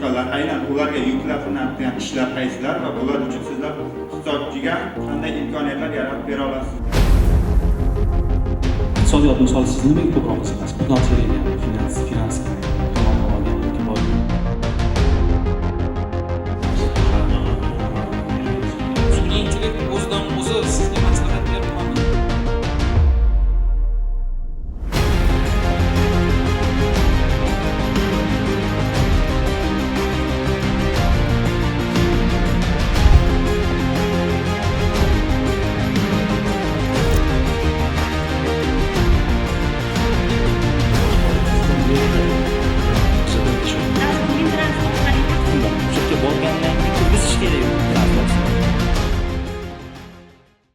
Нагрузка lar, aynan ularga yuklanadigan ishlar qaysilar va bular uchun sizlar iqtisodchiga qanday imkoniyatlar yaratib bera olasiz? Iqtisodiyot, misol, siz nimaga ko'proq qiziqasiz? Buxgalteriyagami, finansgami, ekonomikagami yoki Sun'iy intellekt o'zidan